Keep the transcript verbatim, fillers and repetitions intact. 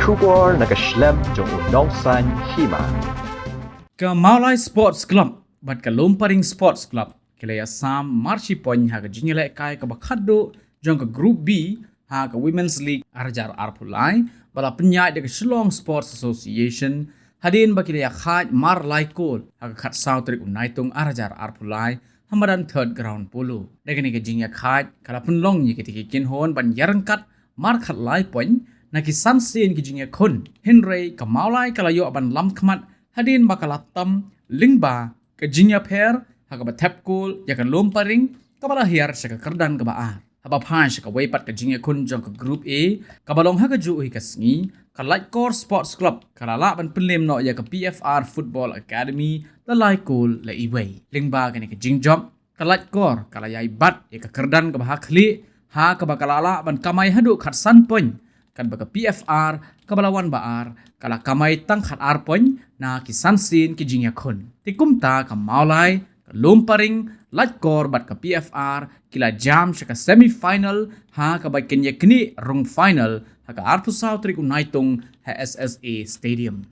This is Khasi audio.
Khubor na ka shlem jong u nongsaiñ hima. Ka Mawlai Sports Club bad ka Lumparing Sports Club ki la ïasam mar shi point ha ka jingïalehkai kaba khatduh jong ka Group B ha ka Women's League ar hajar arphew lai, ba la pynïaid da ka Shillong Sports Association, hadien ba ki la ïakhaid mar lai kol ha ka khatsaw tarik u Naitung ar hajar arphew lai, ha madan Third Ground Polo. Da kane ka jingïakhaid ka la pynlong ïa kita ki kynhun ban ïaryngkat mar khatlai point na ki san sien ki jingïakhun. Hynrei ka Mawlai ka la ïoh ban lam khmat hadien ba ka la tam lyngba ka jingïapher ha kaba thep kol ïa ka Lumparing, kaba la hiar sha ka kyrdan kaba ar. Haba phai sha kawei pat ka jingïakhun jong ka Group A kaba long ha kajuh hi ka sngi, ka Laitkor Sports Club ka la lah ban pynlem noh ïa ka P F R Football Academy da lai kol la iwei. Lyngba kane ka jingjop, ka Laitkor ka la ïai bat ïa ka kyrdan kaba ha khlieh, ha kaba ka la lah ban kamai haduh khatsan point, katba ka P F R kaba la wan ba ar ka la kamai tang khatar point na ki san sien ki jingïakhun. Te kumta ka Mawlai, ka Lumparing, Laitkor bad ka P F R ki la jam sha ka semi final, ha kaba kin ïaknieh rung final ha ka arphew saw tarik u Naitung ha S S A Stadium.